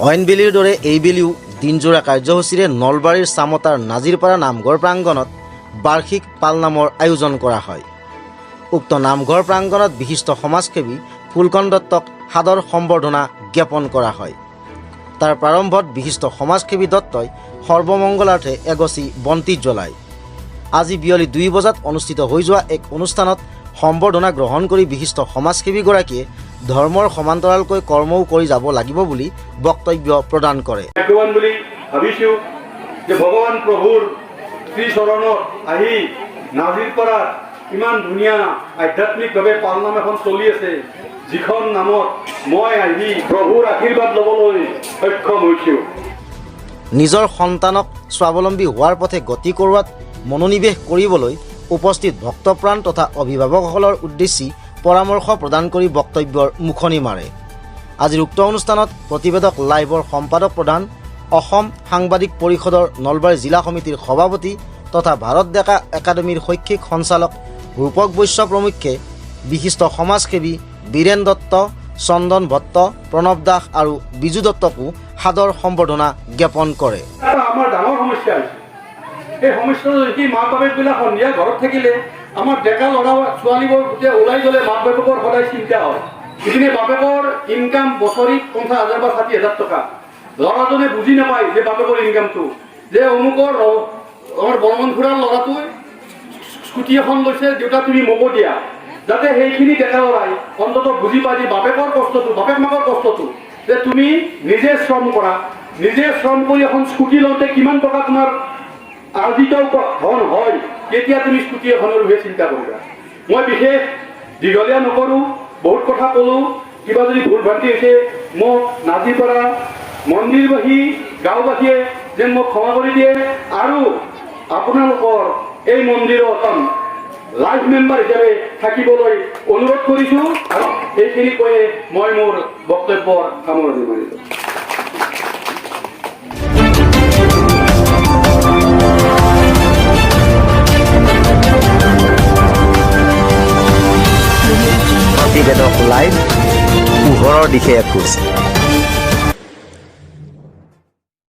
অইন বেলিৰ দৰে এইবেলিও দিনজোৰা কাৰ্যসূচীৰে নলবাৰীৰ চামতাৰ নাজিৰপাৰা নামঘৰ প্ৰাংগণত বাৰ্ষিক পালনামৰ আয়োজন কৰা হয়। উক্ত নামঘৰ প্ৰাংগণত বিশিষ্ট সমাজসেৱী ফুলকণ দত্তক সাদৰ সম্বৰ্ধনা জ্ঞাপন কৰা হয়। তাৰ প্ৰাৰম্ভত বিশিষ্ট সমাজসেৱী দত্তই সৰ্বমংগলাৰ্থে এগছি বন্তি জ্বলায়। আজি বিয়লি 2 বজাত অনুষ্ঠিত হৈ যোৱা এক অনুষ্ঠানত সম্বৰ্ধনা গ্ৰহণ কৰি বিশিষ্ট সমাজসেৱীগৰাকীয়ে ধৰ্মৰ সমান্তৰালকৈ কৰ্মও কৰি যাব লাগিব বুলি বক্তব্য প্ৰদান কৰে। ভাগ্যৱান বুলি ভাবিছোঁ যে ভগৱান প্ৰভুৰ শ্ৰীচৰণত আহি নাজিৰপাৰাত ইমান ধুনীয়া আধ্যাত্মিকভাৱে পালনাম এখন চলি আছে, যিখন নামত মই আহি প্ৰভুৰ আশীৰ্বাদ ল'বলৈ সক্ষম হৈছোঁ। নিজৰ সন্তানক স্বাৱলম্বী হোৱাৰ পথে গতি কৰোৱাত মনোনিৱেশ কৰিবলৈ উপস্থিত ভক্তপ্ৰাণ তথা অভিভাৱকসকলৰ উদ্দেশ্যি পৰামৰ্শ প্ৰদান কৰি বক্তব্যৰ মুখনি মাৰে। আজিৰ উক্ত অনুষ্ঠানত প্ৰতিবেদক লাইভৰ সম্পাদক প্ৰধান, অসম সাংবাদিক পৰিষদৰ নলবাৰী জিলা সমিতিৰ সভাপতি তথা ভাৰত ডেকা একাডেমীৰ শৈক্ষিক সঞ্চালক ৰূপক বৈশ্য প্ৰমুখ্যে বিশিষ্ট সমাজসেৱী বীৰেণ দত্ত, চন্দন ভট্ট, প্ৰণৱ দাস আৰু বিজু দত্তকো সাদৰ সম্বৰ্ধনা জ্ঞাপন কৰে। এটা আমাৰ ডাঙৰ সমস্যা হৈছে। এই সমস্যাটো কি, মাক বাপেকবিলাক সন্ধিয়া ঘৰত থাকিলে আমাৰ ডেকা ল'ৰা ছোৱালীবোৰ গোটেই ওলাই গ'লে মাক বাপেকৰ সদায় চিন্তা হয়। ইপিনে বাপেকৰ ইনকাম বছৰি 50,000 বা 60,000 টকা। ল'ৰাজনে বুজি নাপায় যে বাপেকৰ ইনকামটো যে অমুকৰ আমাৰ বৰ্মন খুৰাৰ ল'ৰাটোৱে স্কুটি এখন লৈছে, দেউতা তুমি মোকো দিয়া। যাতে সেইখিনি ডেকা ল'ৰাই অন্ততঃ বুজি পায় যে বাপেকৰ কষ্টটো, বাপেক মাকৰ কষ্টটো, যে তুমি নিজে শ্ৰম কৰা, নিজে শ্ৰম কৰি এখন স্কুটি লওঁতে কিমান টকা তোমাৰ আৰ্জিত ধন হয়, তেতিয়া তুমি স্কুটি এখনৰ বিষয়ে চিন্তা কৰিবা। মই বিশেষ দীঘলীয়া নকৰোঁ। বহুত কথা ক'লোঁ। কিবা যদি ভুল ভ্ৰান্তি হৈছে, মোক নাজিৰপাৰা মন্দিৰবাসী, গাঁওবাসীয়ে যেন মোক ক্ষমা কৰি দিয়ে আৰু আপোনালোকৰ এই মন্দিৰত লাইফ মেম্বাৰ হিচাপে থাকিবলৈ অনুৰোধ কৰিছোঁ। আৰু এইখিনি কৈয়ে মই মোৰ বক্তব্যৰ সামৰণি মাৰিলোঁ। প্ৰতিবেদক লাইভ, পোহৰৰ দিশে এখোজ।